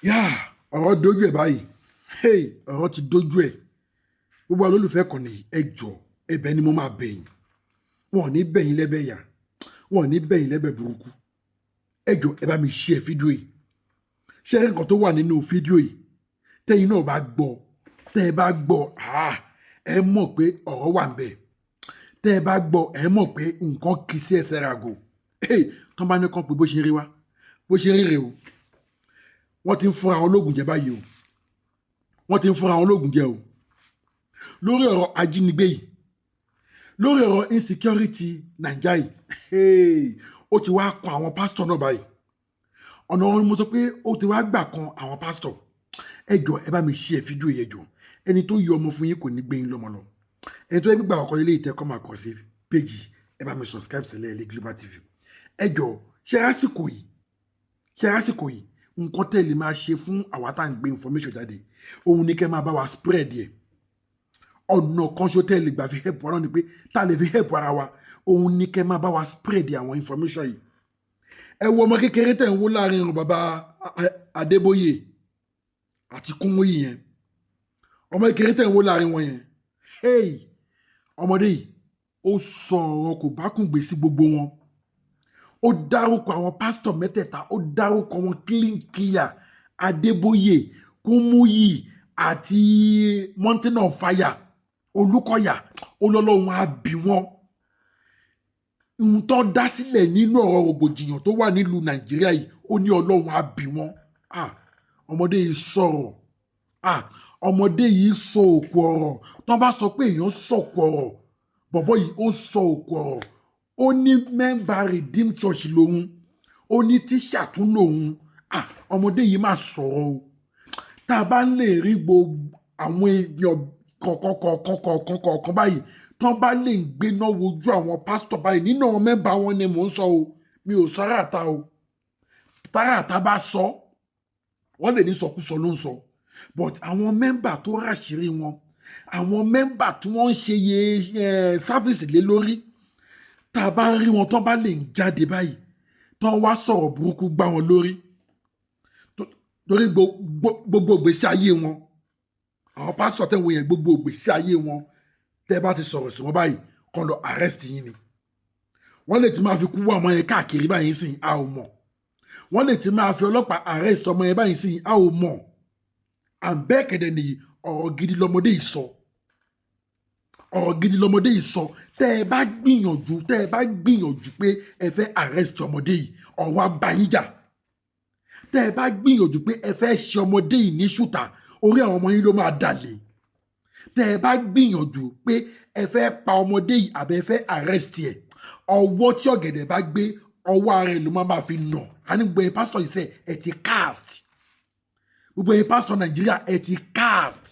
Yá, ọ̀rọ̀ dojú ẹ̀ báyìí. Hey, ọ̀rọ̀ ti dojú ẹ̀. Gbogbo àwọn olólùfẹ́ kan nìyí, ẹ jọ̀ọ́, ẹ̀bẹ̀ ni mo máa bẹ̀ yín. Wọn ò ní bẹ̀ yín lẹ́bẹ̀ yà, wọn ò ní bẹ̀ yín lẹ́bẹ̀ burúkú. Ẹ jọ̀ọ́, ẹ bá mi share fídíò yìí. Ṣé ẹ rí nǹkan tó wà nínú fídíò yìí? Tẹ́yin náà bá gbọ́, tẹ́ ẹ bá gbọ́, ẹ mọ̀ pé ọ̀rọ̀ wà ńbẹ̀. Tẹ́ ẹ bá gbọ́, ẹ mọ̀ pé nǹkan kì í sí ẹsẹ̀ ràgò. Hey, tán bá ní kán pé bó ṣe rí wá, bó ṣe rí rèé o. Wọ́n ti ń fúnra wọn lóògùn jẹ báyìí o. Wọ́n ti ń fúnra wọn lóògùn jẹ o. Lórí ọ̀rọ̀ ajínigbé yìí, lórí ọ̀rọ̀ insecurity Nàìjíríà yìí, hey, ó ti wá kan àwọn pásítọ̀ náà báyìí. Ọ̀nà wọn ni mo sọ pé ó ti wá gbà kan àwọn pásítọ̀. Ẹ jọ̀ọ́, ẹ bá mi share fídíò yìí, ẹ jọ̀ọ́. Ẹni tó yọ ọmọ fún yín kò ní gbé yín lọ́mọ lọ. Ẹni tó yẹ gbígbà ọkọ ilé ìtẹ́ kọ́ máa kọ̀ sí péjì, ẹ bá mi subscribe sílẹ̀ ilé Global TV. Ẹ jọ̀ọ́, ṣé lásìkò yìí, ṣé lásìkò yìí, nǹkan tẹ́ lè máa ṣe fún àwa tá à ń gbé information jáde, òun ni kẹ́ máa bá wa spread ẹ̀. Ọ̀nà kan ṣo tẹ́ lè gbà fi help wa náà ni pé tá a lè fi help ara wa, òun ni kẹ́ máa bá wa spread àwọn information yìí. Ẹ wo ọmọ kékeré tẹ̀ ń wó láàrin ìrùn bàbá Adébóyè àti Kúmúyì yẹn. Ọmọ kékeré tẹ̀ ń wó láàrin wọn yẹn, hey, ọmọdé yìí, ó sọ ọ̀rọ̀ kò bá kùn gbé sí gbogbo wọn. Ó dárúkọ àwọn pásítọ̀ mẹ́tẹ̀ẹ̀ta, ó dárúkọ wọn clean clear: Adébóyè, Kúmúyì àti Mountain of Fire Olúkọ̀yà. Ó lọ́lọ́run á bí wọn ohun tó dá sílẹ̀ nínú ọ̀rọ̀ rògbòdìyàn tó wà nílùú Nàìjíríà yìí. Ó ní Ọlọ́run á bí wọn. Ah, ọmọdé yìí sọ̀rọ̀. Ah, ọmọdé yìí sọ òkú ọ̀rọ̀. Tó bá sọ pé èèyàn sọ̀kú ọ̀rọ̀, bọ̀bọ̀ yìí, ó sọ òkú ọ̀rọ̀. Ó ní member Redeemed Church lòun, ó ní tíṣà tún lòun. Ah, ọmọdé yìí máa sọ̀rọ̀ o. Tá a bá ń lè rí gbogbo àwọn èèyàn kọ̀ọ̀kan kọ̀ọ̀kan kọ̀ọ̀kan kọ̀ọ̀kan báyìí tán bá lè ń gbéná wojú àwọn pásítọ̀ báyìí, nínú àwọn member wọn ni mò ń sọ o, mi ò sọ aráàta o. Táráàta bá sọ, wọ́n lè ní sọkúsọ ló ń sọ, but àwọn member tó ráṣìírí wọn, àwọn member tí wọ́n ń ṣe iye service lé lórí, tá a bá ń rí wọn tán bá lè ń jáde báyìí, tán wá sọ̀rọ̀ burúkú gbá wọn lórí, torí gbogbo ìgbésí ayé wọn, àwọn pásítọ̀ tẹ̀ wọ́n yẹn, gbogbo ìgbésí ayé wọn, tẹ́ bá ti sọ̀rọ̀ sí wọn báyìí, kàn lọ arrest yín ni. Wọ́n lè ti máa fi kú wá ọmọ yẹn káàkiri báyìí sìn, a ò mọ̀. Wọ́n lè ti máa fi ọlọ́pàá arrest ọmọ yẹn báyìí sìn, a ò mọ̀. À ń bẹ́ẹ̀ kẹ̀dẹ̀ nìyí. Ọ̀rọ̀ gidi lọmọdé yìí sọ, ọ̀rọ̀ gidi lọmọdé yìí sọ. Tẹ́ ẹ bá gbìyànjú, tẹ́ ẹ bá gbìyànjú pé ẹ fẹ́ arrest ọmọdé yìí, ọ̀rọ̀ á bá yín jà. Tẹ́ ẹ bá gbìyànjú pé ẹ fẹ́ ṣe ọmọdé yìí ní ṣùtà, orí àwọn ọmọ yín ló máa dàlẹ̀. Tẹ́ ẹ bá gbìyànjú pé ẹ fẹ́ pa ọmọdé yìí àbẹ ẹ fẹ́ arrest ẹ̀, ọwọ́ tí ọ̀gẹ̀dẹ̀ bá gbé, ọwọ́ ara ẹ̀ ló máa fi nà á. Ní gbogbo ẹ̀yin pásítọ̀ yìí sẹ́, ẹ ti cast. Gbogbo ẹ̀yin pásítọ̀ Nàìjíríà, ẹ ti cast.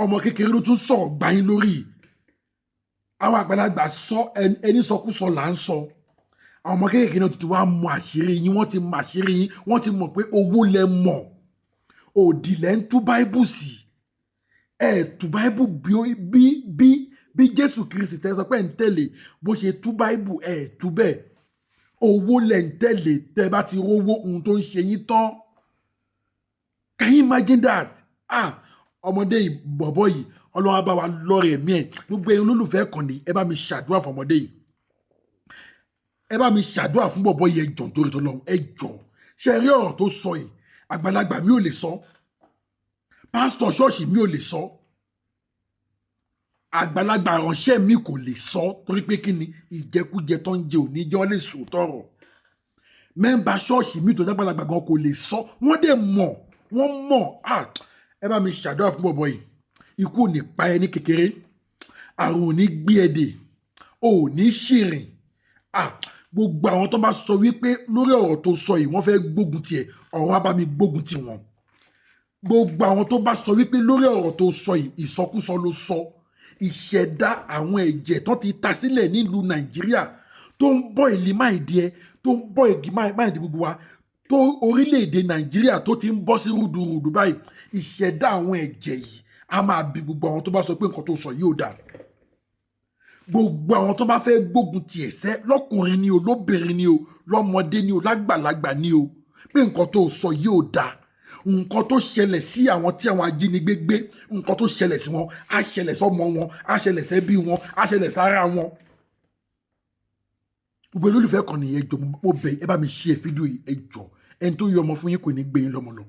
Ọmọ kékeré ló tún sọ̀rọ̀ gbá yín lórí. Àwọn àgbàlagbà sọ, ẹni sọkúsọ là ń sọ. Àwọn ọmọ kékeré náà tuntun wá mọ àṣírí yín. Wọ́n ti mọ àṣírí yín. Wọ́n ti mọ̀ pé owó lẹ mọ̀, òdì lẹ ń tú Báíbù sí. Ẹ tú Báíbù bí Jésù Kristi tẹ́ sọ pé ń tẹ̀lé, bó ṣe tú Báíbù, ẹ tú bẹ́ẹ̀. Owó lẹ ń tẹ̀lé. Tẹ́ bá ti rówó, ohun tó ń ṣe yín tán. Can you imagine that? Ah, ọmọdé yìí, bọ̀bọ̀ yìí, Ọlọ́run á bá wa lọ́rẹ̀ ẹ̀mí ẹ̀. Gbogbo ẹ̀yin olólùfẹ́ kan ní, ẹ bá mi ṣàdúrà fún ọmọdé yìí, ẹ bá mi ṣàdúrà fún bọ̀bọ̀ yìí. Ẹ jọ̀ọ́, nítorí tỌlọ́run, ẹ jọ̀ọ́. Ṣe rí ọ̀rọ̀ tó sọ yìí, àgbàlagbà mi ò lè sọ, pásítọ̀ ṣọ́ọ̀ṣì mi ò lè sọ, àgbàlagbà ìránṣẹ́ mi kò lè sọ, torí pé kí ni? Ìjẹkújẹ tó ń jẹ òní jẹ́ wọ́n lè sòótọ́ ọ̀rọ̀. Member ṣọ́ọ̀ṣì mi tó dágbàlagbà gan kò lè sọ. Wọ́n dẹ̀ mọ̀, wọ́n mọ̀. Ah, ẹ bá mi ṣàdúrà fún bọ̀bọ̀ yìí. Ikú ò ní pa ẹ ní kékeré, àrùn ò ní gbé ẹ dè, ò ní ṣìrìn. Ah, gbogbo àwọn tó bá sọ wípé lórí ọ̀rọ̀ tó sọ yìí wọ́n fẹ́ gbógun tiẹ̀, ọ̀rọ̀ á bá mi gbógun tì wọ́n. Gbogbo àwọn tó bá sọ wípé lórí ọ̀rọ̀ tó sọ yìí, ìsọkúsọ ló sọ, ìṣẹ̀dá àwọn ẹ̀jẹ̀ tó ti ta sílẹ̀ nílùú Nàìjíríà, tó ń bọ́ ìlí máìdí ẹ, tó ń bọ́ ìdí máìdí gbogbo wa, tó orílẹ̀-èdè Nàìjíríà tó ti ń bọ́ sí rúdurùdu báyìí, ìṣẹ̀dá àwọn ẹ̀jẹ̀ yìí á máa bi gbogbo àwọn tó bá sọ pé nǹkan tó sọ yìí ò dáa. Gbogbo àwọn tó bá fẹ́ gbógun ti ẹ̀sẹ̀, lọ́kùnrin ni o, lóbìnrin ni o, lọ́mọdé ni o, lágbàlagbà ni o, pé nǹkan tó sọ yìí ò dáa. Nǹkan tó ṣẹlẹ̀ sí àwọn tí àwọn ajínigbé gbé, nǹkan tó ṣẹlẹ̀ sí wọn á ṣẹlẹ̀ sọ́mọ wọn, á ṣẹlẹ̀ sẹ́bí wọn, á ṣẹlẹ̀ sára wọn. Gbogbo olólùfẹ́ kan nìyẹn, jọ mo bẹ̀, ẹ bá mi ṣe fídíò yìí, ẹ jọ. Ẹni tó yọ ọmọ fún yín kò ní gbé yín lọ́mọ lọ.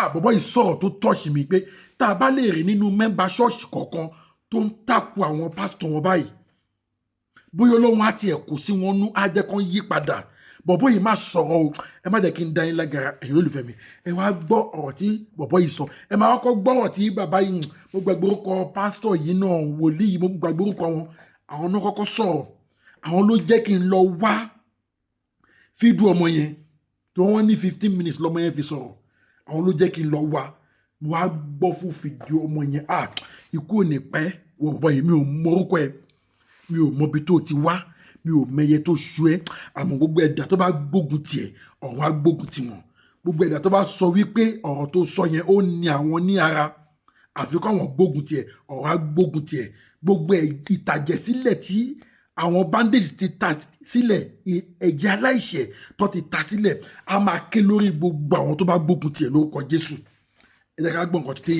Àbọ̀bọ̀ yìí sọ̀rọ̀ tó tọ́ọ̀ṣì mi pé tá a bá lè rí nínú member ṣọ́ọ̀ṣì kọ̀ọ̀kan tó ń takò àwọn pásítọ̀ wọn báyìí, bóyá Ọlọ́run á tiẹ̀ kó sí wọn nú, á jẹ́ kán yí padà. Bọ̀bọ̀ yìí má sọ̀rọ̀ o, ẹ má jẹ́ kí n dá yín lágara. Ẹ̀yin olólùfẹ́ mi, ẹ wá gbọ́ ọ̀rọ̀ tí bọ̀bọ̀ yìí sọ. Ẹ máa kọ́kọ́ gbọ́ ọ̀rọ̀ tí bàbá yìí, mo gbàgbé orúkọ pásítọ̀ yìí náà, wòlíì yìí, mo gbàgbé orúkọ wọn. Àwọn náà kọ́kọ́ sọ̀rọ̀, àwọn ló jẹ́ kí n lọ wá fídíò ọmọ yẹn tó wọ́n ní 15 minutes lọ́mọ yẹn fi sọ̀rọ̀. Àwọn ló jẹ́ kí n lọ wá, mo wá gbọ́ fún fídíò ọmọ yẹn. Ah, ikú ò ní pẹ́ wọ bọ̀bọ̀ yìí. Mi ò mọ orúkọ ẹ, mi ò mọ ibi tó ti wá, mi ò mẹyẹ tó ṣu ẹ, àmọ́ gbogbo ẹ̀dá tó bá gbógun tiẹ̀, ọ̀run á gbógun tiwọn. Gbogbo ẹ̀dá tó bá sọ wípé ọ̀rọ̀ tó sọ yẹn ó ní àwọn ní ara, àfi kọ́ àwọn gbógun tiẹ̀, ọ̀run á gbógun tiẹ̀. Gbogbo ìtàjẹ̀sílẹ̀ tí àwọn bandits ti ta sílẹ̀, ẹ̀jẹ̀ aláìṣẹ̀ tó ti ta sílẹ̀, á máa ké lórí gbogbo àwọn tó bá gbógun tiẹ̀ lórúkọ Jésù. Ẹ jẹ́ ká gbọ́ nǹkan tí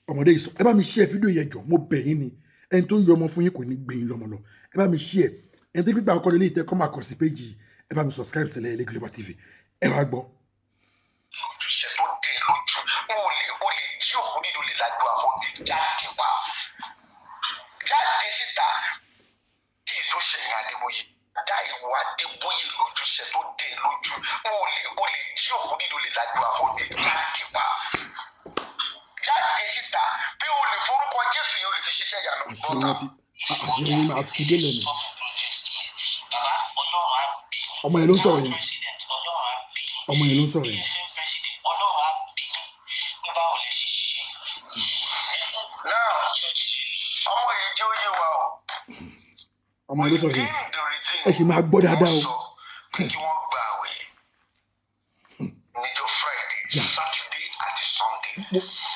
ọmọdé yìí sọ. Ẹ bá mi share fídíò yẹn jọ, mo bẹ̀ yín ni. Ẹni tó yọ ọmọ fún yín kò ní gbé yín lọ́mọ lọ. Ẹ bá mi share. Ẹni tó gbígbà ọkọ lélẹ́yìí tẹ́ kọ́ máa kọ̀ sí péjì, ẹ bá mi subscribe tẹ̀lé Ẹlẹ́ Global TV. Ẹ wá gbọ́. Ojúṣe tó dé lójú, ó lè jí òkú nínú lè lajú àfojú jáde wá, jáde síta tí tó ṣẹyìn Adébóyè dá ìwà Adébóyè lójúṣe tó dé lójú, ó lè jí òkú nínú lè lajú àfojú jáde wá, jáde síta bí o lè forúkọ Jésù yẹn o lè fi ṣiṣẹ́ ìyanu. Àṣírí wọn ti, àṣírí yín máa tú délẹ̀ ni. Ọmọ yẹn ló ń sọ̀rọ̀ yẹn, ọmọ yẹn ló ń sọ̀rọ̀ yẹn. Now, ọmọ yìí jẹ́ òye wa o. Ọmọ yẹn ló sọ̀rọ̀ yẹn. Ẹ sì máa gbọ́ dáadáa o. Wọ́n sọ pé kí wọ́n gba àwẹ̀ níjọ́ Friday, Saturday àti Sunday.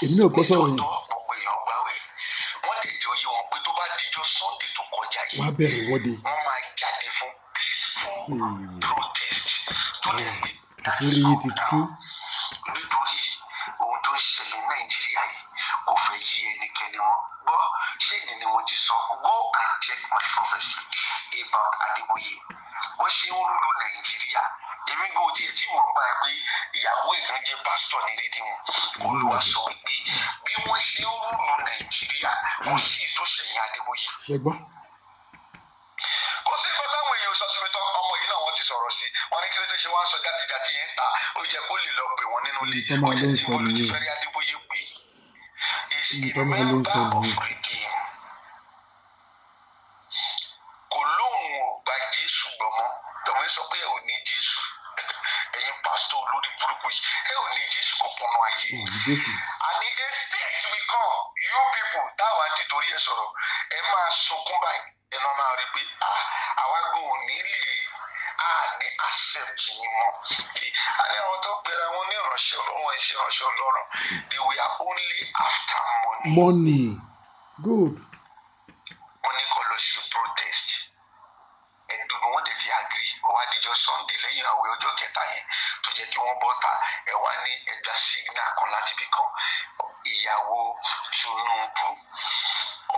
Èmi náà gbọ́ sọ̀rọ̀ yẹn. Nítòótọ́, gbogbo èèyàn gbàwẹ̀. Wọ́n lè jẹ́ òye wọn pé tó bá dijọ́ Sunday tó kọjá yìí, Wọ́n á bẹ̀rẹ̀ ìwọ́de. wọ́n máa jáde fún peaceful protest tó lè pé Àṣírí yín ti tú. Nítorí ohun tó ń ṣẹlẹ̀ ní Nàìjíríà yìí kò fẹ́ yí ẹnikẹ́ni mọ́. Gbọ́, ṣé èyí ni mo ti sọ? Go and check my prophecy about Adébóyè, bó ṣe ń rule Nàìjíríà. Èmi gbọ́ tiẹ̀ tí mò ń gbà pé ìyàwó ìkan jẹ́ pásítọ̀ ní Redeem. Olúwa sọ wípé bí wọ́n ṣe ń rule Nàìjíríà, kò sí ìtòsẹ̀yìn Adébóyè. Ṣe gbọ́? Kò sí nǹkan táwọn èèyàn sọ sí mi tán. Ọmọ yìí náà, wọ́n ti sọ̀rọ̀ sí wọ́n ní kí ló tó ṣe wá ń sọ játijàti yẹn ń ta. Ó yẹ kó lè lọ pè wọ́n nínú ilé. Nǹkan máa ló ń sọ Ó yẹ kí nìyẹn. fẹ́rí Adébóyè pè is a Nǹkan máa ló ń sọ member of nìyẹn. Redeem. Kò lóun ò gba Jésù gbọmọ tọmọ sọ pé ẹ ò ní Jésù. Ẹ̀yin pásítọ̀ olórí burúkú yìí, ẹ ò ní Jésù kankan nù ayé. Wọn ò ní Jésù. And a stage will come, you people táwa ti torí ẹ sọ̀rọ̀, ẹ máa sunkún báyìí, ẹ máa rí pé ah, àwa gan ò ní lè a ní accept yín mọ́. Àní àwọn tó pera wọn ní ìránṣẹ́ Ọlọ́run, ẹ ṣe ìránṣẹ́ Ọlọ́run, they were only after money. Money, good. Wọ́n ní kó lọ ṣe protest, ẹni gbogbo wọn dẹ̀ ti agree. Ó wá díjọ́ Sunday lẹ́yìn àwẹ̀ ọjọ́ kẹta yẹn tó jẹ́ kí wọ́n bọ́ta, ẹ wá ní ẹgbà signal kan láti ibì kan. Ìyàwó Tinubu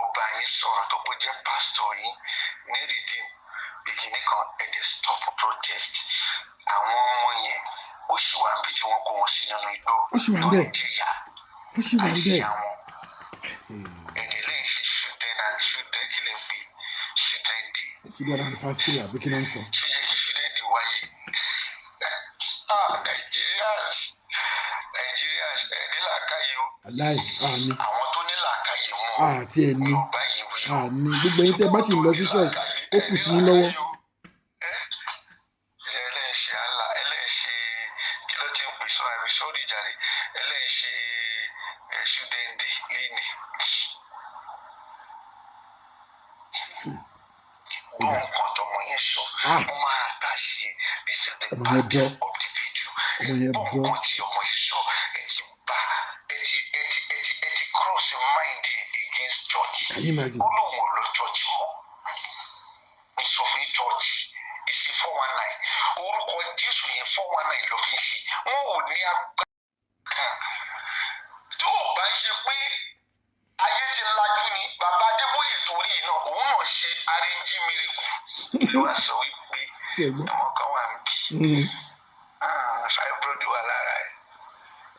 ó bá yín sọ̀rọ̀ tó kó jẹ́ pásítọ̀ yín ní Redeem bikini kan, ẹ dẹ̀ stop protest. Àwọn ọmọ yẹn, ó sì wà níbi tí wọ́n kó wọn sí nínú igbó Ó sì wà tó ń bẹ̀. ń jìyà. Ó sì wà ń bẹ̀. Àìsí àwọn ẹ̀dẹ̀ lẹ́yìn ṣe children and children, kí lè pè children day? Children anniversary àbí kí ló ń sọ? Ṣé yẹ kí children day wáyé? Ah, Nigerians, Nigerians, ẹ ní làákàyè o. Aláì àní. Àwọn tó ní làákàyè mọ́ Àti ẹni Yorùbá yìí wí o. Àní gbogbo ẹ̀yin tẹ́ bá sì ń lọ sí church, ó kù sí yín lọ́wọ́. Ẹlẹ́ṣẹ̀ àlà, ẹlẹ́ṣẹ̀ kí ló ti ń pè sọ àmì sọ́ọ̀rì jàre, ẹlẹ́ṣẹ̀ children day lénìí. Gbọ́ nǹkan tọmọ yẹn sọ. Ah. Wọ́n máa attach ẹ̀. This is the Ọmọ yẹn part bọ́. of the video. Ọmọ yẹn Gbọ́ bọ́. nǹkan tí ọmọ yẹn sọ. Ẹ ti bá ẹ ti cross mind ẹ against church. Can you imagine? Ó lóun ò lọ church mọ́. Ń sọ fún yín, church ìṣe 419. Orúkọ Jésù yẹn, 419 ló fi ń ṣe. Ṣé ẹ gbọ́? Ọmọ kan wà ń bí. Fibroid wà lára ẹ̀.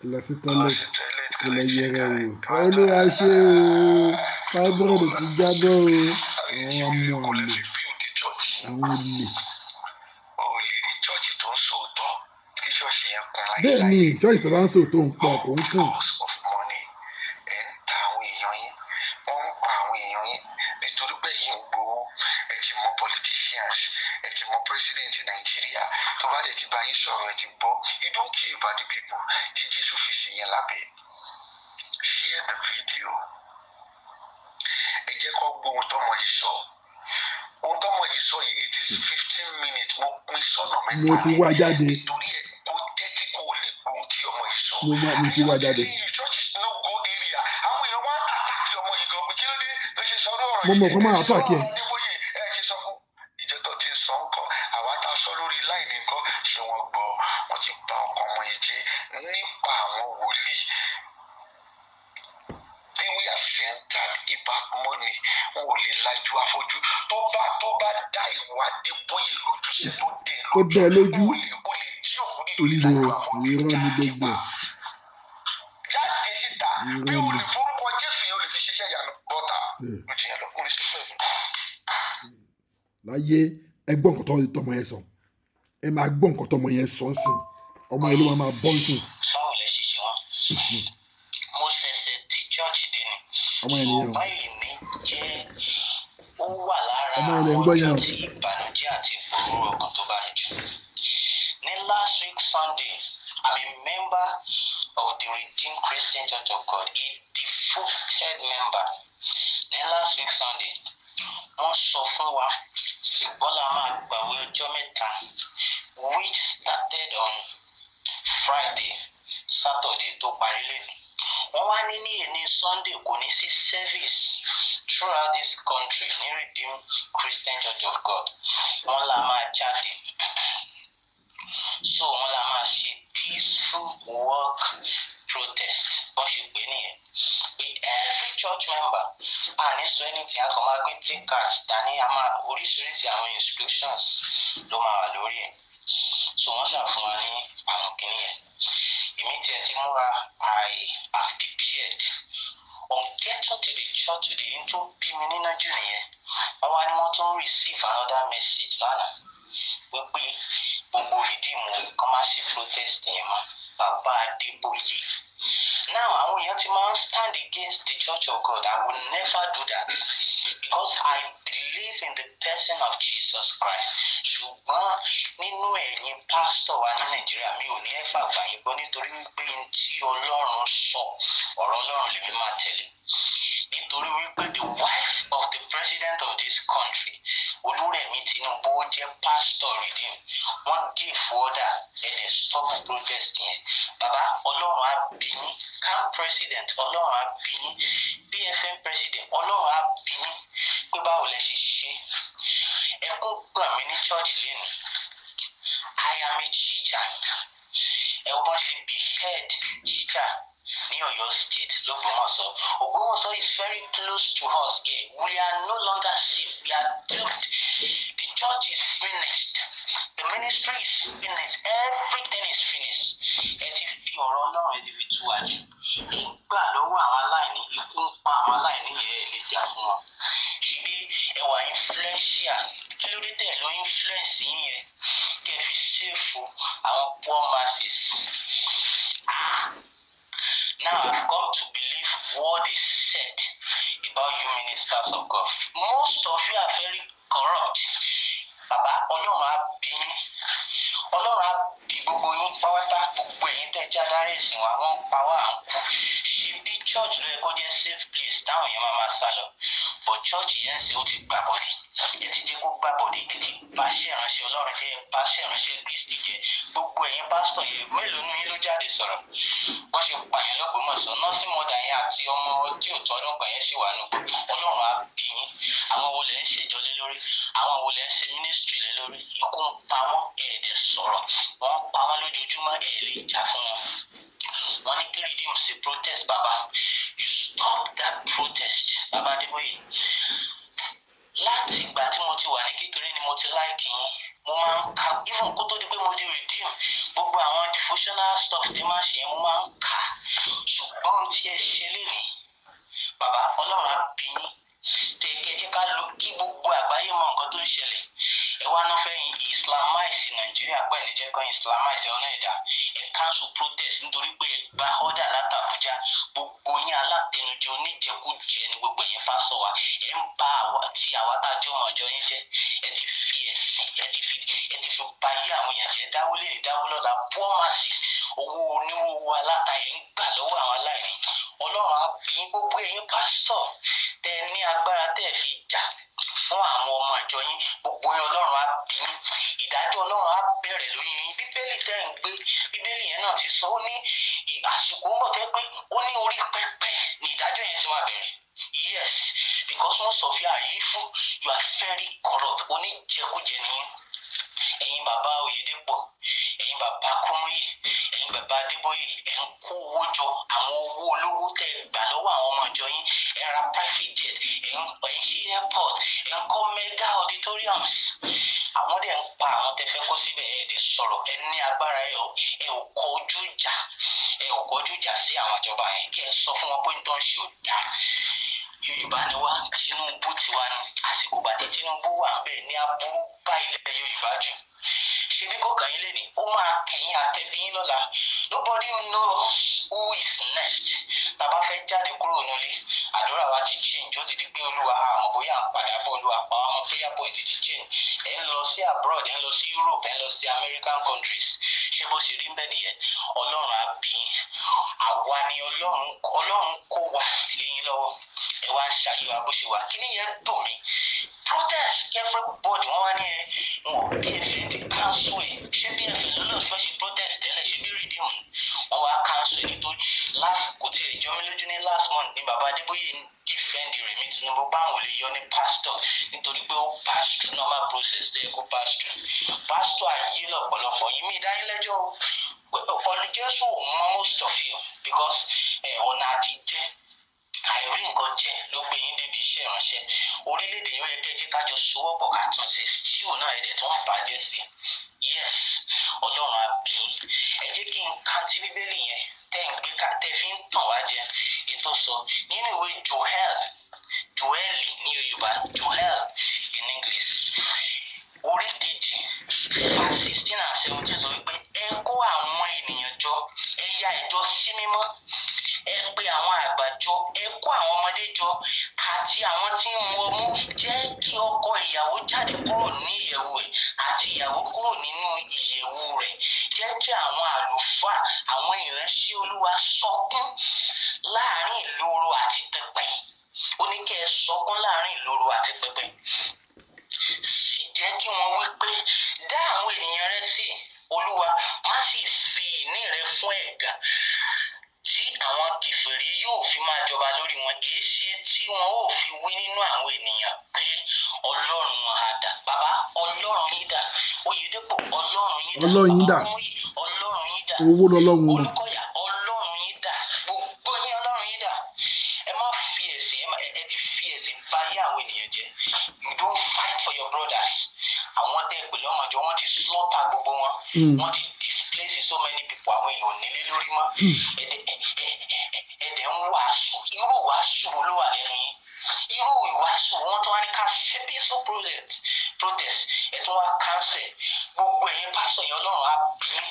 Ẹ lọ sí Lọ toilet. Sí toilet. Kò lọ yẹra wò. Olúwa ṣe o, fibroid ti jábọ́ o. Àwọn ọmọ Kò lè àlè, fi build church. àwọn olè. O ò lè rí church tó ń sòótọ́ kí church yẹn kún láyé Bẹ́ẹ̀ ni, láyé. ṣọ́ọ̀ṣì tó bá ń sòótọ́ ń pọ̀ kò ń kùn. Because of money, ẹ̀ ń ta àwọn èèyàn yín, wọ́n ń pa àwọn èèyàn yín nítorí pé yìí ń gbowó. Ẹ ti mọ politicians, ẹ ti mọ president Nàìjíríà tó bá dẹ̀ ti bá yín sọ̀rọ̀, ẹ ti gbọ́. You don't care about the people tí Jésù fi sí yẹn lábẹ́. Share the video. Ẹ jẹ́ kó gbọ́ ohun tọ́mọ yìí sọ. Ohun tọ́mọ yìí sọ yìí, it is 15 minutes. Mo pín sọ́nà mẹ́ta Mo ti wá jáde. nítorí ẹ̀ kó tẹ́tí kó lè gbọ́ ohun tí ọmọ yìí sọ. Mo ti wá jáde. Church is no go area. Àwọn èèyàn wá attack ọmọ yìí gan pé kí ló dé tó ṣe sọ̀rọ̀ ọ̀rọ̀ Mo yìí. mọ̀ kó máa attack ẹ̀. Adébóyè, ẹ ṣe sọ fún ìjọ tó ti sọ ńkọ́? Àwa tá a sọ lórí line ńkọ́? Ṣé wọ́n gbọ́? Wọ́n ti bà ọkàn ọmọ yìí jẹ́ nípa àwọn wòlíì. They were centered about money. Wọn ò lè lajú afọ́jú tó bá dá ìwà Adébóyè lójú sí tó dé Tó dẹ́ ẹ lójú. Ó lè jí òkú nítorí Olè lajú afọ́jú. irọ́ ni Jáde gbogbo wá. ẹ̀. Jáde síta bí Irọ́ o ni. lè forúkọ Jésù yẹn, o lè fi ṣiṣẹ́ ìyanu bọ́tà lójú yẹn lọ kó ní sọ́fẹ̀. Láyé, ẹ gbọ́ nǹkan tó tọmọ yẹn sọ. Ẹ máa gbọ́ nǹkan tọmọ yẹn sọ ń sìn. Ọmọ yẹn ló máa bọ́ ń sìn. Báwo lẹ ṣe ṣe wọn? Mo ṣẹ̀ṣẹ̀ ti church dé ni. Ọmọ yẹn nìyẹn o. Ṣùgbọ́n èmi jẹ́ ó wà lára Ọmọ yẹn lẹ ń àwọn gbọ́ yẹn ọjọ́ o. tí ìbànújẹ́ àti ìpòrúurú ọkàn tó bá mi jù. Ní last week Sunday, I'm a member of the Redeemed Christian Church of God, a devoted member. Ní last week Sunday, wọ́n sọ fún wa bọ́lá máa gbàwé ọjọ́ 3, which started on Friday, Saturday tó parí lẹ́nu. Wọ́n wá ní èní Sunday kò ní sí service throughout this country ní Redeemed Christian Church of God. Wọ́n la máa jáde, so wọ́n la máa ṣe peaceful work protest. Wọ́n ṣe pé nìyẹn pé every church member, a ní sọ anything, a kàn máa gbé placards dání, a máa oríṣiríṣi àwọn inscriptions ló máa wà lórí ẹ̀. So wọ́n ṣàfihàn wa ní àwọn kìnìún yẹn. Èmi tiẹ̀ ti múra, I have prepared. On getting to the church today, n tó bí mi nínú jù nìyẹn, wọ́n wá ní wọ́n tún receive another message lánàá wípé gbogbo Redeem kan má ṣe protest yẹn mọ́. Bàbá Adébóyè, now àwọn èèyàn ti máa ń stand against the Church of God. I will never do that because I believe in the person of Jesus Christ. Ṣùgbọ́n nínú ẹ̀yin pásítọ̀ wa ní Nàìjíríà, mi ò ní ẹ̀fà gbà yín gbọ́, nítorí wípé n tí Ọlọ́run sọ, ọ̀rọ̀ Ọlọ́run lèmi máa tẹ̀lé, nítorí wípé the wife of the president of this country, Olúrẹ̀mí Tinubu, ó jẹ́ pastor Redeem. Wọ́n give order, ẹ dẹ̀ stop protest yẹn. Bàbá, Ọlọ́run á bí yín. CAN president, Ọlọ́run á bí yín. PFN president, Ọlọ́run á bí yín pé báwo lẹ ṣe ṣe. Ẹkún gbà mí ní church lẹ́nu. I am a teacher. Ẹ wọ́n ṣe behead teacher ní Ọ̀yọ́ State l'Ógbómọ̀ṣọ́. Ògbómọ̀ṣọ́ is very close to us here. We are no longer safe. We are doomed. The church is finished, the ministry is finished, everything is finished. Ẹ ti fi ọ̀rọ̀ Ọlọ́run, ẹ ti fi tú wa jù. Ẹ ń gbà lọ́wọ́ àwọn aláìní, ikú ń pa àwọn aláìní yẹn, ẹ lè jà fún wọn. Ṣebí ẹ wà influential? Kí ló dé tẹ̀ ló influence yín yẹn kẹ́ ẹ fi save àwọn poor masses? Ah. Now I've come to believe what is said about you ministers of God. Most of you are very corrupt. Bàbá, Ọlọ́run á bí yín. Ọlọ́run á bí gbogbo yín pátá. Gbogbo ẹ̀yin tẹ́ jẹ́ adarí ẹ̀sìn wa, wọ́n ń pa wá, à ń kú. Ṣé bí church ló yẹ kó jẹ́ safe place táwọn èèyàn máa máa sá lọ? But church yẹn ń ṣe, ó ti gbà bọ̀dẹ̀. Ẹ ti jẹ́ kó gbà bọ̀dẹ̀. Ẹ ti báṣẹ́ ìránṣẹ́ Ọlọ́run jẹ́, ẹ báṣẹ́ ìránṣẹ́ Kristi jẹ́. Gbogbo ẹ̀yin pásítọ̀ yẹn, mélòó ní yín ló jáde sọ̀rọ̀? Wọ́n ṣe pààyàn l'Ógbómọ̀ṣọ́, nursing mother yẹn àti ọmọ tí ò tọ́dún kan yẹn ṣì wà nùgbò. Ọlọ́run á bí yín. Àwọn wo lẹ̀ ń ṣèjọ lé lórí? Àwọn wo lẹ̀ ń ṣe ministry lé lórí? Ikú ń pa wọ́n, ẹ̀ dẹ̀ sọ̀rọ̀. Wọ́n ń pa wọ́n lójoojúmọ́, ẹ̀ lè jà fún wọn. Wọ́n ní kí Redeem ṣe protest. Bàbá, you stop that protest. Bàbá Adébóyè, láti ìgbà tí mo ti wà ní kékeré ni mo ti like yín. Mo máa ń máa ń ṣe yẹn, mo máa ń kà á. Ṣùgbọ́n tí ẹ ṣe lénìí, bàbá, Ọlọ́run á bí yín. Tẹ kẹ jẹ́ ká lọ kí gbogbo àgbáyé mọ nǹkan tó ń ṣẹlẹ̀. Ẹ wá náà fẹ́ islamize Nàìjíríà pẹ̀lú jẹ́ kán islamize ọ̀nà ẹ̀dá. Ẹ cancel protest nítorí pé ẹ gba order látàbújá. Gbogbo yín alátẹnujẹ, oníjẹkújẹ ni gbogbo ẹ̀yin pásọ̀ wa. Ẹ ń bá àwa tí àwa tá a jẹ́ ọmọ ìjọ yín jẹ́. Ẹ ti fi ẹ̀sìn, ẹ ti fi ba ayé àwọn èèyàn jẹ́. Dáwó lè dáwó lọ́la, poor masses, owó onírúurú aláta ẹ̀ ń gbà lọ́wọ́ àwọn aláìní. Ọlọ́run á bí yín. Gbogbo ẹ̀yin pásítọ̀ tẹ ní agbára tẹ́ ẹ fi jà fún àwọn ọmọ ìjọ yín, gbogbo yín, Ọlọ́run á bí yín. Ìdájọ́ Ọlọ́run á bẹ̀rẹ̀ lórí yín. Bíbélì tẹ́ ń gbé, Bíbélì yẹn náà ti sọ, ó ní àsìkò ń bọ̀ tẹ́ pé ó ní orí pẹpẹ ní ìdájọ́ yẹn ti máa bẹ̀rẹ̀. Yes, because most of you are evil, you are very corrupt. Oníjẹkújẹ ni yín. Ẹ̀yin bàbá Oyèdèpọ̀, ẹ̀yin bàbá Kúmúyì, ẹ̀yin bàbá Adébóyè, ẹ̀ ń kó owó jọ, àwọn owó olówó tẹ́ ẹ gbà lọ́wọ́ àwọn ọmọ ìjọ yín. Ẹ ra private jet, ẹ̀ ń ṣí airport, ẹ̀ ń kọ́ mega auditoriums. Àwọn dẹ̀ ń pa àwọn tẹ́ fẹ́ kó síbẹ̀, ẹ̀ dẹ̀ sọ̀rọ̀. Ẹ ní agbára, ẹ ò kọjú ìjà, ẹ ò kọjú ìjà sí àwọn ìjọba yẹn kí ẹ sọ fún wọn pé n tó ń ṣe ò dáa. Yorùbá ni wá, Tinubu tiwa ni. Àsìkò bàtí Tinubu wà ń bẹ̀ ní aburú bá ilẹ̀ Yorùbá jù. Ṣebí kò kàn yín lé ní, ó máa kẹ̀yìn àtẹ̀bí yín lọ́la. Nobody knows who is next. Tàbá fẹ́ jáde kúrò nílé, àdúrà wa ti change. Ó ti di pé, Olúwa, àmọ́ bóyá à ń padà bọ̀. Olúwa, pa wá mọ́. Prayer point ti change. Ẹ̀ ń lọ sí abroad, ẹ̀ ń lọ sí Europe, ẹ̀ ń lọ sí American countries. Ṣé bó ṣe rí ń bẹ̀ nìyẹn? Ọlọ́run á bí yín. Àwa ni Ọlọ́run, Ọlọ́run kó wa léyìn lọ́wọ́. Ẹ wá ń ṣàyè wa bó ṣe wà. Kí nìyẹn dùn mí? Protest, everybody, wọ́n wá ní ẹ wọn PFN ti cancel ẹ̀. Ṣé PFN ló lọ́ọ́ fẹ́ ṣe protest tẹ́lẹ̀? Ṣé bí Redeem wọ́n wá cancel ẹ̀ nítorí last kò tiẹ̀ jọ mí lójú. Ní last month ní bàbá Adébóyè ń defend Rẹ̀mí Tinubu, báwọn ò lè yọ ní pastor nítorí pé ó pass through normal process tó yẹ kó pass through. Pastor ayé lọ́pọ̀lọpọ̀ yìí, mi ìdánilẹ́jọ́ ọ̀lú Jésù ò mọ most of you, because ọ̀nà àti jẹ́ àìrí nǹkan jẹ ló gbé yín débi iṣẹ́ ìránṣẹ́. Orílẹ̀-èdè yóò yẹ kẹ́ jẹ́ kájọ sowọ́pọ̀ ká tún ṣe. Stew náà ẹ̀dẹ̀ tó ń bàjẹ́ sí. Yes, Ọlọ́run á bí yín. Ẹ jẹ́ kí n ka ti Bíbélì yẹn tẹ́ ń gbé ká, tẹ́ fi ń tàn wá jẹ, ètò sọ nínú ìwé Joel, Joeli ní Yorùbá, Joel in English, orí 2, verse 16 and 17, sọ wípé, "Ẹ kó àwọn ènìyàn jọ, ẹ ya ìjọ sí mímọ́, ẹ pe àwọn àgbà jọ, ẹ kó àwọn ọmọdé jọ àti àwọn tí ń mu ọmú. Jẹ́ kí ọkọ ìyàwó jáde kúrò ní ìyẹ̀wù ẹ̀ àti ìyàwó kúrò nínú ìyẹ̀wù rẹ̀. Jẹ́ kí àwọn àlùfáà, àwọn ìránṣẹ́ Olúwa sọkún láàrin ìloro àti pẹpẹ." Ó ní kí ẹ sọkún láàrin ìloro àti pẹpẹ. Sì jẹ́ kí wọ́n wí pé, "Dá àwọn ènìyàn rẹ sí, Olúwa, má sì fi ìní rẹ fún ẹ̀gàn, tí àwọn kèfèrí yóò fi máa jọba lórí wọn. Èé ṣe tí wọn ó fi wí nínú àwọn ènìyàn pé, Ọlọ́run wọn á dà?" Bàbá, Ọlọ́run yín dà? Oyèdèpọ̀, Ọlọ́run yín dà? Ọlọ́run yín dà? Bàbá Kúmúyì, Ọlọ́run yín dà? Owó lọ́lọ́run wọn. Olùkọ́yà, Ọlọ́run yín dà? Gbogbo yín, Ọlọ́run yín dà? Ẹ má fi ẹ̀sìn, ẹ ti fi ẹ̀sìn bayé àwọn ènìyàn jẹ́. You don't fight for your brothers. Àwọn tẹ́ ẹ pè lọ́mọdé, wọ́n ti slaughter gbogbo wọn. Wọ́n ti displace so many people. Àwọn èèyàn ò nílé lórí mọ́. Ẹ̀dẹ̀ ẹ̀dẹ̀ ń wàásù. Irú wàásù wo ló wà lẹ́nu yín? Irú ìwàásù wọn tó wá ní ká ṣe peaceful protest, ẹ̀ tún wá cancel. Gbogbo ẹ̀yin pásọ̀ yẹn, Ọlọ́run á bí yín.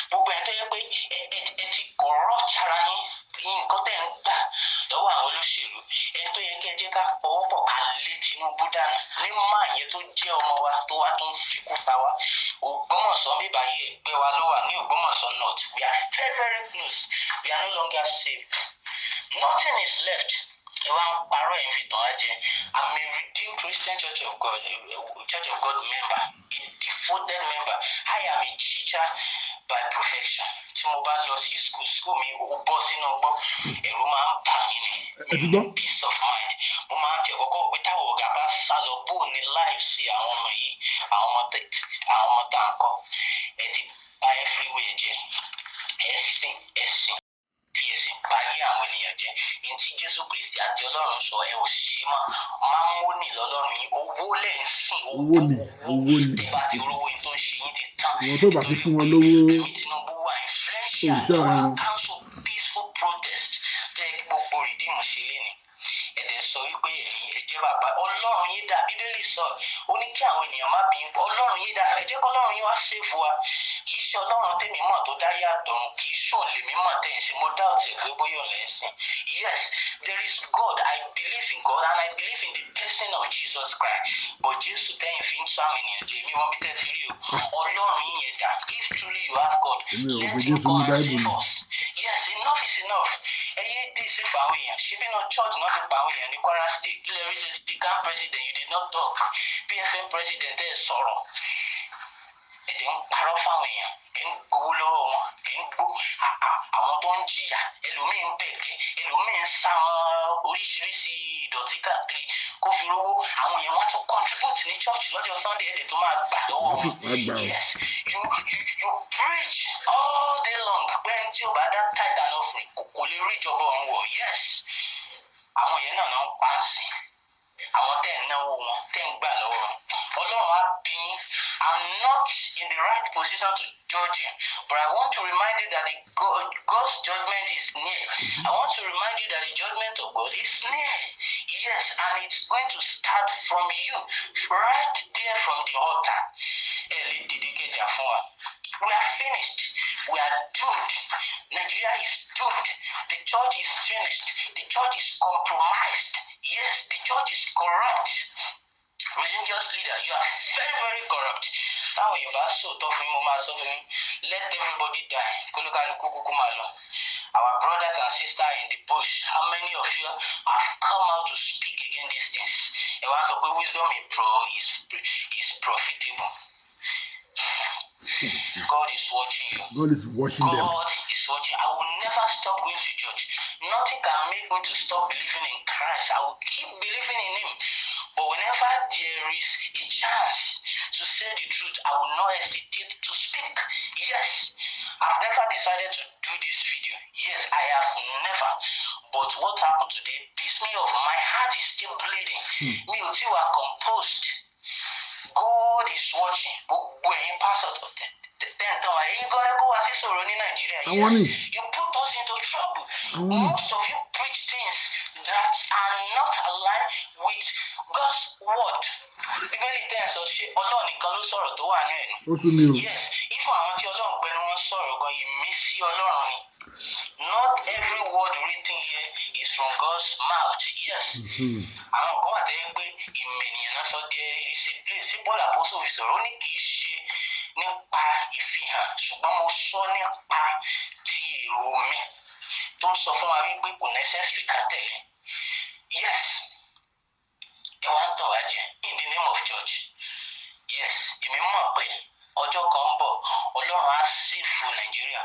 Gbogbo ẹ̀yin tó yẹ pé ẹ ti corrupt ara yín, nǹkan tẹ̀ ń gbà lọ́wọ́ àwọn olóṣèlú, ẹni tó yẹ kí ẹ jẹ́ ká pọwọ́pọ̀ ká lé Tinubu dànù ní máa yẹn tó jẹ́ ọmọ wa tó wá tó ń fikú pa wá. Ògbómọ̀ṣọ́ bíbá yìí, ẹgbẹ́ wa ló wà ní Ògbómọ̀ṣọ́ North. We are very, very close. We are no longer safe. Nothing is left. Ẹ wá ń parọ́, ẹ̀ ń fi tàn á jẹ. I'm a Redeemed Christian Church of God member, a devoted member. I am a teacher by profession. Tí mo bá lọ sí school, school mi ó bọ́ sínú ọgbọ́n, ẹ̀rù máa ń bà mí ni. Ẹ ti gbọ́? Peace of mind, mo máa ń tiẹ̀ kọ́kọ́ wò pé táwọn ọ̀gá bá sá lọ, bó ní life sí àwọn ọmọ yìí, àwọn ọmọ tá à ń kọ́. Ẹ ti bà everywhere jẹ́. Ẹ̀sìn, ẹ̀sìn, fi ẹ̀sìn báyé àwọn ènìyàn jẹ́. Ní tí Jésù Kristi àti Ọlọ́run sọ, ẹ ò ṣe mọ́. Mámónì lọ́lọ́run yín, owó lẹ̀ ń sìn. Owó ni, owó ni. Tẹ́ bá ti rówó, yín tó ń ṣe yín ti tán. Ìwọ tó bá ti fún wọn lówó. Rẹ̀mí Tinubu wà influential. ṣe Olùṣọ́ àdúrà ara wọn. Cancel peaceful protest tẹ́ kí gbogbo Redeem ṣe léni. Ẹ̀dẹ̀ sọ wípé ẹ̀yin ẹ jẹ́ bàbá, Ọlọ́run yín dà. Bíbélì sọ, ó ní kí àwọn ènìyàn má bí Ọlọ́run yín dà. Ẹ jẹ́ kọ́ Ọlọ́run yín wá save wa. Kì í ṣe Ọlọ́run tèmi mọ̀ tó dá yàtọ̀ ọ̀run, kì í ṣòun lèmi mọ̀ tẹ̀ ń ṣe. Mo dá ọ̀tẹ̀ pé bóyá ọ̀lẹ́ ń sìn. Yes, there is God. I believe in God and I believe in the person of Jesus Christ, but Jésù tẹ́yìn fi ń tún àwọn ènìyàn jẹ, èmi wọn bí tẹ́ ti rí o. Ọlọ́run yín yẹn dà? If truly you have God, Èmi ò rò let pé him Jésù ní come and Báíbù save ni. us. Yes, enough is enough. Ẹ yé dé sí fún àwọn èèyàn. Ṣé bí náà church náà fi pa àwọn èèyàn ní Kwara State? Ilẹ̀ rí ṣe camp president, you did not talk. PFN president, ẹ sọ̀rọ̀. Ẹ̀dẹ̀ ń parọ́ fáwọn èèyàn, ẹ̀ ń gbowó lọ́wọ́ wọn, ẹ̀ ń gbó àwọn tó ń jìyà. Ẹlòmíì ń bẹ̀kẹ́, ẹlòmíì ń sá wọn oríṣiríṣi ìdọ̀tí káàkiri kó fi rówó. Àwọn èèyàn wọn tún contribute ní church lọ́jọ́ Sunday, ẹ̀dẹ̀ tó máa gbà lọ́wọ́ Wọ́n wọn. tún wá gbà ó. Yes, you preach all day long pé ẹni tí ò bá dá tithe and offering kò lè rí ìjọba ọ̀run wọ̀. Yes, àwọn yẹn náà ń pa á sìn, àwọn tẹ́ ń náwó wọn, tẹ́ ń gbà lọ́wọ́ wọn. Ọlọ́run á bí yín. I'm not in the right position to judge you, but I want to remind you that God's judgment is near. I want to remind you that the judgment of God is near. Yes, and it's going to start from you, right there from the altar. Ẹ lè dìde kẹjà fún wa. We are finished. We are doomed. Nigeria is doomed. The church is finished. The church is compromised. Yes, the church is corrupt. Religious leader, you are very, very corrupt. Táwọn èèyàn bá sòótọ́ fún yín, mo máa sọ fún yín, let everybody die, kólúkálukú kúkú máa lọ. Our brothers and sisters in the bush, how many of you have come out to speak against these things? Ẹ wá sọ pé wisdom is profitable. God is watching you. God is watching them. God is watching. I will never stop going to church. Nothing can make me to stop believing in Christ. I will keep believing in Him. But whenever there is a chance to say the truth, I will not hesitate to speak. Yes, I've never decided to do this video. Yes, I have never. But what happened today pissed me off. My heart is still bleeding. Mi ò tí wà composed. God is watching. Gbogbo ẹ̀yin pastor tẹ̀ntàn wa, ẹ̀yin gan lẹ́kọ̀ọ́ wá sí sọ̀rọ̀ ní Nàìjíríà. Àwọn Yes, ni. you put us into trouble. Àwọn ni. Most of you preach things that are not aligned with God's word. Bíbélì tẹ̀ ń sọ, ṣé Ọlọ́run nìkan ló sọ̀rọ̀ tó wà ní ẹ̀ ni? Ó sún mi o. Yes, if àwọn tí Ọlọ́run pẹ̀lú wọn sọ̀rọ̀ gan, ìmísí Ọlọ́run ni. Not every word written here is from God's mouth. Yes, àwọn kan wà tẹ́lẹ̀ pé ìmọ̀ ènìyàn náà sọ. There is a place tí Paul Apostle fi sọ̀rọ̀, ó ní kì í ṣe nípa ìfihàn, ṣùgbọ́n mo sọ nípa ti èrò mi, tó ń sọ fún wa wípé kò necessary ká tẹ̀lé. Yes, ẹ wá ń tàn wá jẹ in the name of church. Yes, èmi mọ̀ pé ọjọ́ kan ń bọ̀, Ọlọ́run á save Nàìjíríà,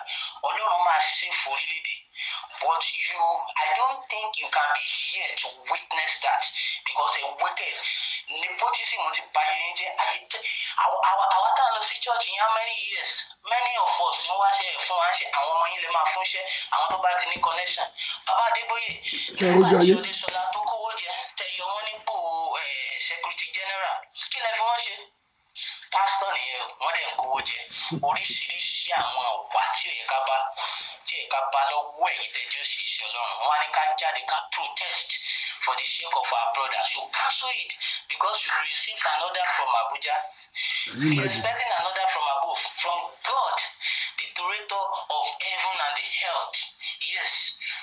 Ọlọ́run máa save orílẹ̀-èdè, but you, I don't think you can be here to witness that because a wicked nepotism ti bà ayé yín jẹ́. Ayé jẹ́ àwa tá a lọ sí church yẹn, how many years, many of us ń wá ṣe ẹ̀ fún wa, ṣe àwọn ọmọ yín lè máa fún ṣẹ́, àwọn tó bá ti ní connection. Bàbá Adébóyè, Ṣé ẹ rójú nígbà tí ayé? Ọdẹṣọlá tó kówó jẹ, tẹ yọ wọn nípò secretary general, kí lẹ fi wọn ṣe? Pásítọ̀ nìyẹn o, wọ́n dẹ̀ ń kówó jẹ. Oríṣiríṣi àwọn ọ̀wà tí ò yẹ ká bá lọ́wọ́ ẹ̀yin tẹ̀jú òṣìṣẹ́ Ọlọ́run. Wọ́n á ní ká jáde ká protest for the sake of our brothers. You cancel it because you received an order from Abuja. Can you Be imagine? expecting an order from above, from God, the creator of heaven and the earth. Yes,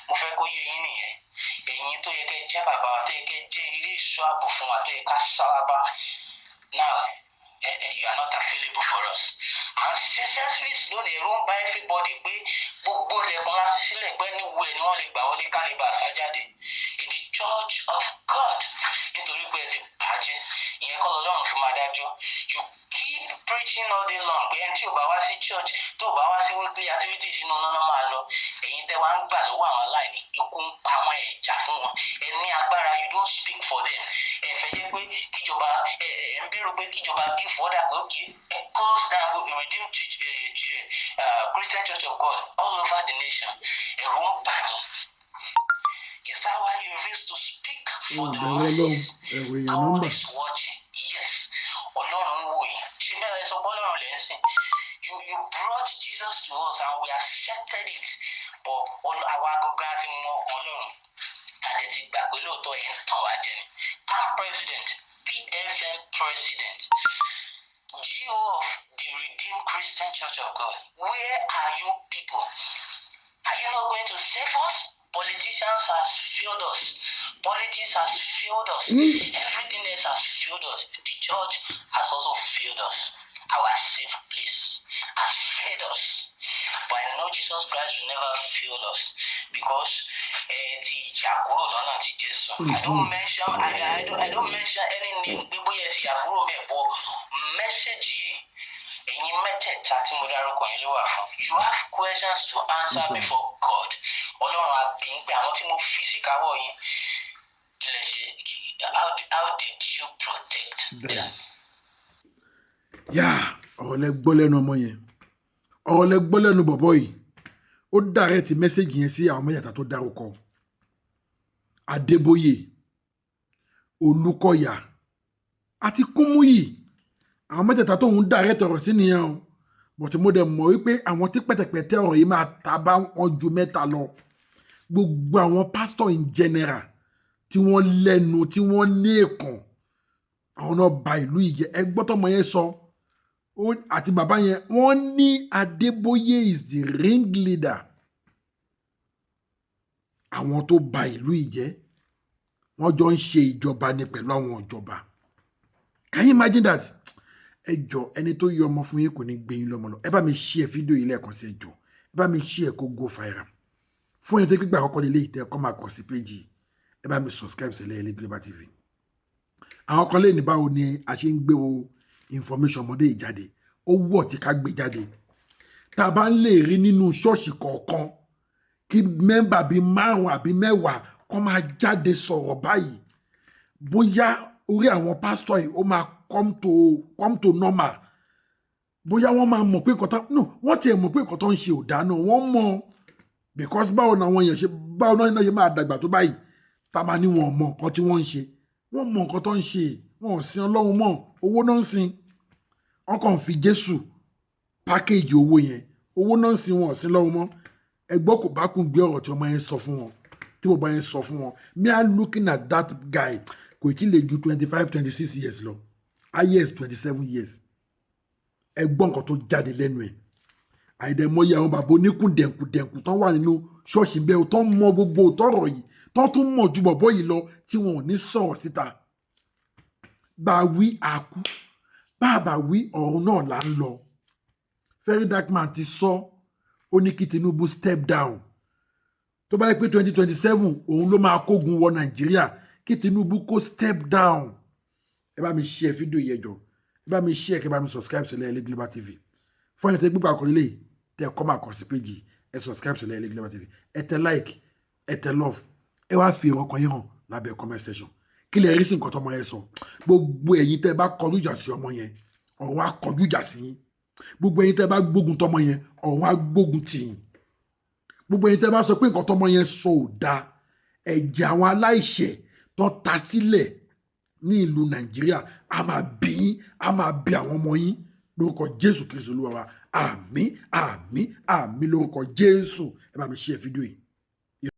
mo fẹ́ kó yé yín nìyẹn. Ẹ̀yin tó yẹ kẹ́ jẹ́ bàbá wa, tó yẹ kẹ́ jẹ́ ilé ìṣọ́ ààbò fún wa, tó yẹ ká sáwá bá. Now, you are not available for us. And sincerely lónìí, ẹ̀rù ń bá everybody pé gbogbo ilẹ̀kùn láti sílẹ̀ pé níwèé ni wọ́n lè gbà wọlé kálíbà àsájáde in the church of God, nítorí pé ẹ ti bàjẹ́. Ìyẹn kọ́ lọ́lọ́run fi máa dájọ́. You keep preaching all day long pé ẹni tí ò bá wá sí church, tó ò bá wá sí weekly activities, inú náà máa lọ. Ẹ̀yin tẹ́ wá ń gbà lọ́wọ́ àwọn aláìní, ikú ń pa wọn, ẹ̀ jà fún wọn. Ẹ ní agbára, you don't speak for them. Ẹ fẹ́ jẹ́ pé kíjọba ẹ ń bẹ̀rù pé kíjọba give order pé okay, ẹ close down Redeemed Church, Christian Church of God all over the nation. Ẹ̀rù ń bà yín. Is that why you refuse to speak for Wọn the bẹ̀rù Ọlọ́run, masses? ẹ̀rù èèyàn ló ń God bà. is watching. Yes. Ọlọ́run ń wò yín. Ṣé bẹ́ẹ̀ sọ pé Ọlọ́run lẹ́ ń sìn? You brought Jesus to us and we We accepted it, but àwa gangan ti mọ ọkàn Ọlọ́run, a dẹ̀ ti gbà pé lóòótọ́ ẹ̀ ń tàn wá jẹ ni. CAN president, PFN president, GO of the Redeemed Christian Church of God, where are you people? Are you not going to save us? Politicians has failed us. Politics has failed us. Everything else has failed us. The church has also failed us. Our safe place has failed us. But I know Jesus Christ will never fail us because ẹ ti yà kúrò lọ́nà ti Jésù. I don't mention any name pé bóyá ẹ ti yà kúrò bẹ́ẹ̀, but message yìí, ẹ̀yin mẹ́tẹ̀ẹ̀ta tí mo dárúkọ yẹn ló wà fún. You have questions to answer Yes, sir. before God. Ọlọ́run á bi yín pé àwọn tí mo fi síkàáwọ́ yín, kí lẹ ṣe? How did you protect them? Yá, ọ̀rọ̀ lẹ gbọ́ lẹ́nu ọmọ yẹn, ọ̀rọ̀ lẹ gbọ́ lẹ́nu bọ̀bọ̀ yìí. Ó direct message yẹn sí àwọn mẹ́tẹ̀ẹ̀ta tó dárúkọ: Adébóyè, Olúkọ̀yà àti Kúmúyì. Àwọn mẹ́tẹ̀ẹ̀ta tó ń direct ọ̀rọ̀ sí nìyẹn o, but mo dẹ̀ mọ̀ wípé àwọn tí pẹ̀tẹ̀pẹ̀tẹ̀ ọ̀rọ̀ yìí máa ta bá wọn ju mẹ́ta lọ, gbogbo àwọn pastor in general tí wọ́n lẹ́nu, tí wọ́n ní èkán, àwọn náà ba ìlú yìí jẹ́. Ẹ gbọ́ tọ́mọ yẹn sọ àti bàbá yẹn, wọ́n ní Adébóyè is the ring leader. Àwọn tó ba ìlú yìí jẹ́, wọ́n jọ ń ṣe ìjọba ní pẹ̀lú àwọn ìjọba. Can you imagine that? Ẹ jọ, ẹni tó yọ ọmọ fún yín kò ní gbé yín lọ́mọ lọ. Ẹ bá mi share fídíò yìí lẹ́ẹ̀kan sí. Ẹ jọ, ẹ bá mi share kó go viral. Fún ẹni tó gbígbà àkọ́kọ́ lélẹ́yìí tẹ́ ẹ kọ́ máa kọ̀ sí péjì, ẹ bá mi subscribe sí Ẹlẹ́yẹlé Global TV. Àwọn kan lè ní, báwo ni a ṣe ń gbé wo information ọmọdé yìí jáde? Ó wọ̀ tí ká gbé jáde. Tá a bá ń lè rí nínú ṣọ́ọ̀ṣì kọ̀ọ̀kan kí member bíi márùn àbí 10 kọ́ máa jáde sọ̀rọ̀ báyìí, bóyá orí àwọn pásítọ̀ yìí ó máa come to normal, bóyá wọ́n máa mọ̀ pé nǹkan tó no, wọ́n tiẹ̀ mọ̀ pé nǹkan tó ń ṣe ò dáa náà, wọ́n mọ̀, because báwo ni àwọn èèyàn ṣe, báwo náà ṣe máa dàgbà tó báyìí tá a máa ní wọn mọ̀ nǹkan tí wọ́n ń ṣe? Wọ́n mọ̀ nǹkan tó ń ṣe. Wọn ò sin Ọlọ́run mọ́, owó náà ń sin. Wọ́n kàn fi Jésù package owó yẹn, owó náà ń sin, wọn ò sin lọ́run mọ́. Ẹgbọ́ kò bá kún gbé ọ̀rọ̀ tí ọmọ yẹn sọ fún wọn, tí bàbá yẹn sọ fún wọn. Me are looking at that guy, kò tí lè ju 25, 26 years lọ, highest 27 years. Ẹ gbọ́ nǹkan tó jáde lẹ́nu ẹ̀. Àìdẹ̀mọye àwọn bàbá oníkùn dẹ̀nkù tó wà nínú ṣọ́ọ̀ṣì bẹ́ẹ̀, tó mọ gbogbo tọ̀rọ̀ yìí, tó tún mọ̀ ju bọ̀bọ̀ yìí lọ, tí wọn ò ní sọ̀rọ̀ síta. Bá a wí àkú, bá a bá wí, ọ̀run náà là ń lọ. Very Dark Man ti sọ, ó ní kí Tinubu step down. Tó bá yẹ pé 2027 òun ló máa kógun wọ Nàìjíríà, kí Tinubu kó step down. Ẹ bá mi share fídíò yẹn jọ, ẹ bá mi share, kẹ bá mi subscribe sí Ẹlẹ́yẹlé Global TV. Fún ẹni tẹ́ gbígbà àkọlé lè tẹ́ ẹ kọ́ máa kọ̀ sí péjì, ẹ subscribe sí Ẹlẹ́yẹlé Global TV, ẹ tẹ like, ẹ tẹ love, ẹ wá fi ìrọ̀kàn yín hàn lábẹ́ comment section. Kí lè rí sí nǹkan tọmọ yẹn sọ? Gbogbo ẹ̀yin tẹ́ bá kọjú ìjà sí ọmọ yẹn, ọ̀run á kọjú ìjà sí yín. Gbogbo ẹ̀yin tẹ́ bá gbógun tọmọ yẹn, ọ̀run á gbógun tì yín. Gbogbo ẹ̀yin tẹ́ bá sọ pé nǹkan tọmọ yẹn sọ ò dáa, ẹ̀jẹ̀ àwọn aláìṣẹ̀ tó ta sílẹ̀ ní ìlú Nàìjíríà a máa bí yín, a máa bí àwọn ọmọ yín lórúkọ Jésù Kristu Olúwa wa. Àmín, àmín, àmín lórúkọ Jésù. Ẹ bá mi share fídíò yìí.